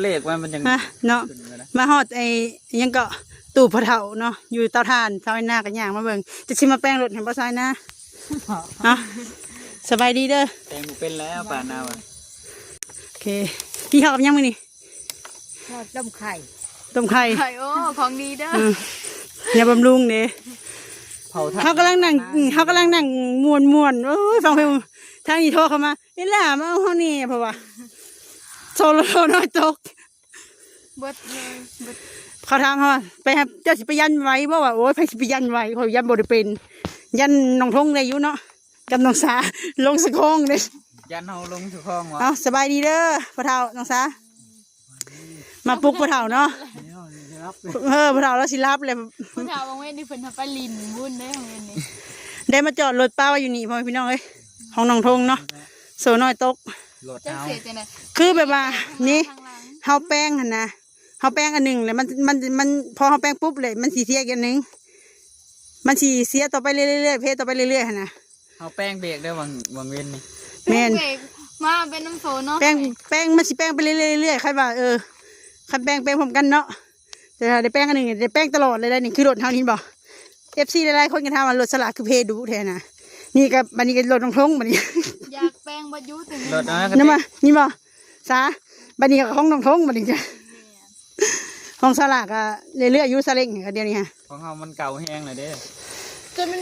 ເບກມັນ ມັນຍັງ ມາເນາະ ຂຶ້ນຢູ່ນະ ມາຮອດໄອ້ຫຍັງເກາະ ຕູ້ພໍ່ເຖົ້າເນາະ ຢູ່ເຕົາຖ່ານ ສາວໄອນາກໍຍ່າງມາເບິ່ງ ຈະຊິມາແປງລົດໃຫ້ບໍ່ ສາວໄອນາເນາະ. ສະບາຍດີເດີ ແປງບໍ່ເປັນແລ້ວ ປານນາວ່າ. ໂອເຄ ກິນເຂົ້າກັບຫຍັງມື້ນີ້? ທອດຕົ້ມໄຂ່ ຕົ້ມໄຂ່ ໄຂ່ ໂອ້ ຂອງດີເດີ ອືມ ຢາບຳລຸງເດ້ ເຜົາຖ່ານ ເຮົາກຳລັງນັ່ງ ເຮົາກຳລັງນັ່ງມ່ວນໆ ໂອ້ຍ ຟັງເພງ ທາງນີ້ໂທເຂົ້າມາ ອີຫຼ້າມາເອົາເຮົາແດ່ ເພາະວ່າ ໂຊໂລນ້ອຍຕົກ ເບິດເລີຍ ເບິດ ເຂົາຖາມເຮົາວ່າ ໄປຫາ ເຈົ້າຊິໄປຢັນໄຫວບໍ່ ວ່າ ໂອ້ຍ ໃຜຊິໄປຢັນໄຫວ ຂ້ອຍຢັນບໍ່ໄດ້ເປັນ ຢັນນ້ອງທົງໄດ້ຢູ່ເນາະ ກັບນ້ອງສາ ລົງສະຄອງເດ້ ຢ້ານເຮົາລົງສະຄອງຫວາ? ເອົ້າ ສະບາຍດີເດີພໍ່ເຖົ້າ ນ້ອງສາ ມາປຸກພໍ່ເຖົ້າເນາະ ເອີ ພໍ່ເຖົ້າລາວຊິຫຼັບແລ້ວ ພໍ່ເຖົ້າບາງເວນນີ້ເພິ່ນເອົາໄປຫຼິ້ນບຸນເດ້ ບາງເວນນີ້ ໄດ້ມາຈອດລົດປະໄວ້ຢູ່ນີ້ ພໍ່ແມ່ພີ່ນ້ອງເອີຍ ຂອງນ້ອງທົງເນາະ ໂຊນ້ອຍຕົກ ລົດເຮົາ ຄືແບບວ່ານີ້ ເຮົາແປງຫັ້ນນະ ເຮົາແປງອັນໜຶ່ງແລ້ວມັນ ມັນ ມັນ ພໍເຮົາແປງປຸບເລີຍ ມັນຊິເສຍອີກອັນໜຶ່ງ ມັນຊິເສຍຕໍ່ໄປເລື້ອຍໆ ເພຕໍ່ໄປເລື້ອຍໆຫັ້ນນະ. ເຮົາແປງເບກເດີ ຫວ່າງ ຫວ່າງເວັນນີ້ ແມ່ນ ເບກມາເປັນນ້ຳໂຊເນາະ ແປງ ແປງ ມັນຊິແປງໄປເລື້ອຍໆ ຄັນວ່າ ເອີ ຄັນແປງ ແປງພ້ອມກັນເນາະ ແຕ່ຖ້າໄດ້ແປງອັນໜຶ່ງ ໄດ້ແປງຕະຫຼອດເລີຍໄດ໋ນີ້ ຄືລົດເຮົານີ້ ເຫັນບໍ່ ເອັຟຊີ ຫຼາຍໆຄົນກໍຖາມວ່າ ລົດສາລາຄືເພດຸແທ້ນະ ນີ້ກໍ ບັດນີ້ກໍລົດນ້ອງທົງ ບັດນີ້ ຢາກແປງບໍ່ຢູ່ ແຕ່ເງິນ ລົດເຮົາກໍ ນັ້ນມາ ນີ້ບໍ່ ສາ ບັດນີ້ກໍຂອງນ້ອງທົງ ບັດນີ້ ຂອງສາລາກໍເລື້ອຍໆຢູ່ ສາເລັງກໍດຽວນີ້ຮະ ຂອງເຮົາມັນເກົ່າແຮງແລ້ວເດ້ ຈົນມັນ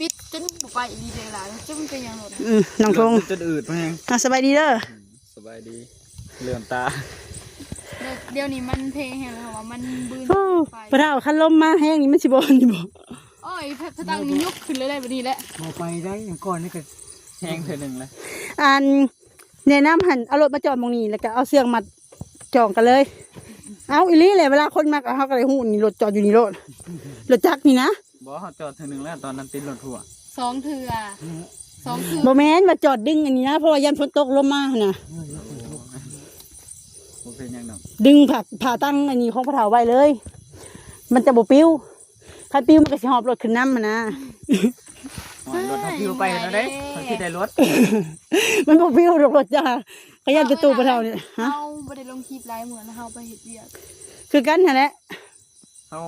ບິດຈົນບໍ່ໄປອີ່ຫຼີເດ້ຫຼາຍ ຈົນມັນເປັນຫຍັງໂລດ ອືມ ນ້ອງທົງ ຈົນອືດແຮງ ອ່າ ສະບາຍດີເດີ ສະບາຍດີ ເຫຼືອມຕາ ດຽວນີ້ມັນເພແຮງແລ້ວ ເພາະວ່າມັນບືນ ໂອ້ ໄຟ ປະເຖົ້າ ຄັນລົມມາແຮງນີ້ມັນຊິບໍ່ອັນນີ້ບໍ່? ໂອ້ຍ ພະຕັງນີ້ຍົກຂຶ້ນເລີຍ ບັດນີ້ແຫຼະ ບໍ່ໄປໄດ້ ກ່ອນນີ້ກໍແຮງເທື່ອໜຶ່ງແລ້ວ ອັນ ແນະນຳຫັ້ນ ເອົາລົດມາຈອດໝ່ອງນີ້ ແລ້ວກໍເອົາເຊືອກມັດຈອງກັນເລີຍ ເອົ້າ ອີ່ຫຼີແຫຼະ ເວລາຄົນມາກໍ ເຮົາກໍໄດ້ຮູ້ນີ້ ລົດຈອດຢູ່ນີ້ໂລດ ລົດຈັກນີ້ນະ ບໍ່ ເຮົາຈອດເທື່ອໜຶ່ງແລ້ວ ຕອນນັ້ນຕິດລົດຫົວ ສອງເທື່ອ ສອງເທື່ອ ບໍ່ແມ່ນວ່າຈອດດຶງອັນນີ້ນະ ເພາະວ່າຢ້ານຝົນຕົກລົມມາຫັ້ນນະ ບໍ່ເປັນຫຍັງດອກ ດຶງຜ້າ ຜ້າຕັ້ງອັນນີ້ຂອງພໍ່ເຖົ້າໄວ້ເລີຍ ມັນຈະບໍ່ປິວ ຄັນປິວມັນກໍຊິຫອບລົດຂຶ້ນນຳຫັ້ນນະ ໂອ້ຍ ລົດເຮົາປິວໄປແລ້ວເດ້ ເຮົາຊິໄດ້ລົດ ມັນບໍ່ປິວດອກລົດຈ້າ ກໍຢ້ານແຕ່ຕູ້ພໍ່ເຖົ້ານີ້ ຮະ ເຮົາບໍ່ໄດ້ລົງຄລິບຫຼາຍມື້ແລ້ວ ເຮົາໄປເຮັດວຽກ ຄືກັນຫັ້ນແຫຼະ ເຮົາ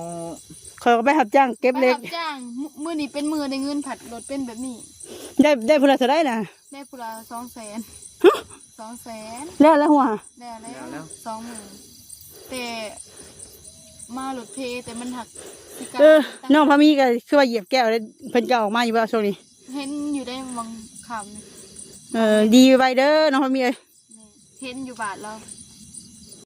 ຂ້ອຍກໍໄປຮັບຈ້າງເກັບເຫຼັກ ໄປຮັບຈ້າງ ມື້ ມື້ນີ້ເປັນມື້ໄດ້ເງິນ ພັດລົດເປັນແບບນີ້ ໄດ້ ໄດ້ຜູ້ລະເທົ່າໃດນະ? ໄດ້ຜູ້ລະສອງແສນ ຮະ ສອງແສນ ແລ້ວລະຫົວ ແລ້ວແລ້ວ ແລ້ວແລ້ວ ສອງໝື່ນ ແຕ່ມາລົດເພ ແຕ່ມັນຫັກຊິກາ ເອີ ນ້ອງພາມີກໍຄືວ່າຢຽບແກ້ວເດ້ ເພິ່ນກໍອອກມາຢູ່ບໍ່ຊ່ວງນີ້? ເຫັນຢູ່ໄດ໋ ຫວ່າງຄ່ຳ ເອີ ດີໄວເດີນ້ອງພາມີເອີຍ ແມ່ນ ເຫັນຢູ່ບາດລາວ